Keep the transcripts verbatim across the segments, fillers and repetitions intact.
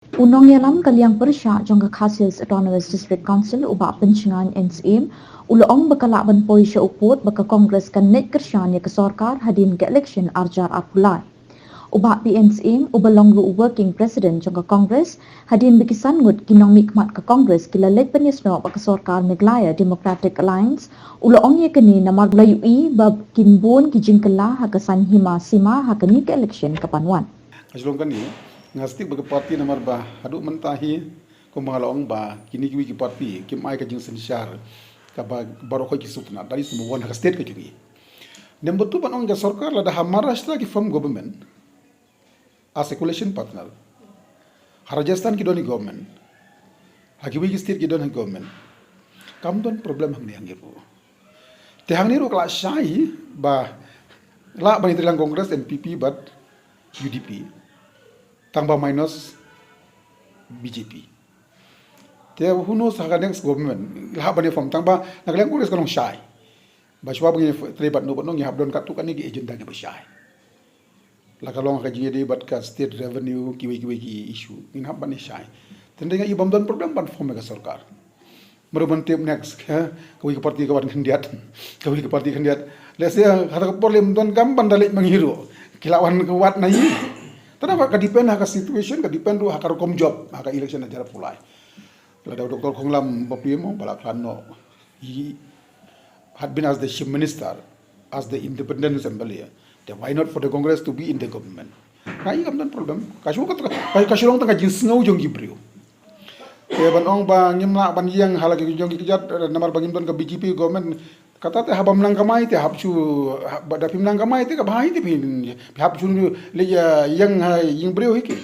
U nongïalam ka liang pyrshah jong ka Khasi Hills Autonomous District Council, u Bah Pynshngaiñ N Syiem, u la ong ba ka lah ban poi sha u pud ba ka Congress kan leit kyrshan ïa ka sorkar hadien ka election ar hajar arphew lai. U Bah P N Syiem, uba long ruh u working president jong ka Congress, hadien ba ki san ngut ki nongmihkhmat ka Congress ki la leit pynïasnoh bad ka sorkar Meghalaya Democratic Alliance, u la ong ïa kane namar u la ïohi ba kin bun ki jingkylla ha ka saiñ hima sima ha kane ka election ka ban wan. Ka shu long kane, nga stick bad ka party namar ba haduh mynta hi, kumba nga la ong ba kine kiwei ki party kim ai ka jingsynshar kaba baroh khoit ki sngewtynnat, that is number one ha ka state ka jong ngi. Number two, ban ong ka sorkar lada ha Maharashtra ki form government as a coalition partner, ha Rajasthan ki don hi government, ha kiwei ki state ki don hi government, kam don problem hangne hangne ruh. Te hangne ruh ka lah shai ba lah ban ïatreilang Congress, N P P bad U D P, tang ba minus B J P. Te who knows ha ka next government lah ban ïa form, tang ba na ka liang Congress ka long shai. Ba shuwa ba ngi trei bad no bad no ngi hap don katto katne ki agenda kiba shai. La ka long ka jingïadei bad ka state revenue, kiwei kiwei ki issue ngin hap ban ïa shai. Te nga i bym don problem ban form ïa ka sorkar. Mano ban tip next, ha? Kawei ka party ka wan khyndiat, kawei ka party khyndiat. Let's say ha ka por lym don kam ban da leit ma ngi ruh, ki lah wan ka wad na ngi. Te na ka depend ha ka situation, ka depend ruh ha ka rukom job ha ka election ar hajar arphew lai. Lada u Doctor Khonglam Baplie mo ba la khlad noh, he had been as the chief minister, as the independent M L A. Then why not for the Congress to be in the government? Nga i kam don problem. Ka shu ka, ka shu long tang ka jingsngew jong ki briew. Te ban ong ba ngim lah ban ïeng ha la ki jong ki kjat, eh, namar ba ngim don ka B J P government. Kata te haba ym nang kamai te hap shu, haba da phim nang kamai te ka bha hi te phin, phi hap shu leit ïa ïeng ha ïing briew hi ki.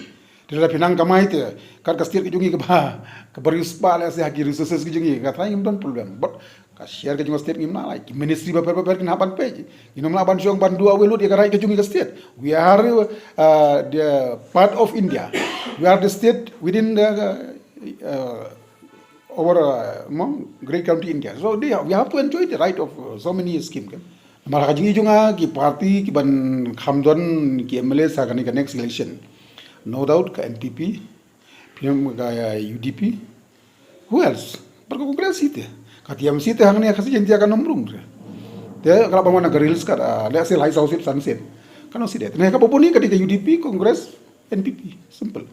Te lada phi nang kamai te, kat ka state ka jong ngi kaba, kaba riewspah lehse ha ki resources ki jong ngi, ka tharai ngim don problem. But ka share ka jong ka state ngim lah, like, ki ministry bapher bapher kin hap ban peit. Ngin ym lah ban shong ban duh awei lut ïa ka right ka jong ngi ka state. We are, uh, the part of India. We are the state within the, uh, our, uh, mo, great country India. So they have, we have to enjoy the right of, uh, so many scheme, kan. Namar ka jong ngi jong nga ki party ki ban kham don ki M L A ha kane ka next election. No doubt ka N P P, phi ong ka U D P. Who else? Bad ka Congress hi te. Ka T M C te hangne ka Khasi Jaintia kan ym rung te. Te ka lah ban wan na ka rails ka, ah, let's say lai saw seat san seat. Kan ym sdang te. Te kaba bun hi ka dei ka U D P, Congress, N P P. Simple.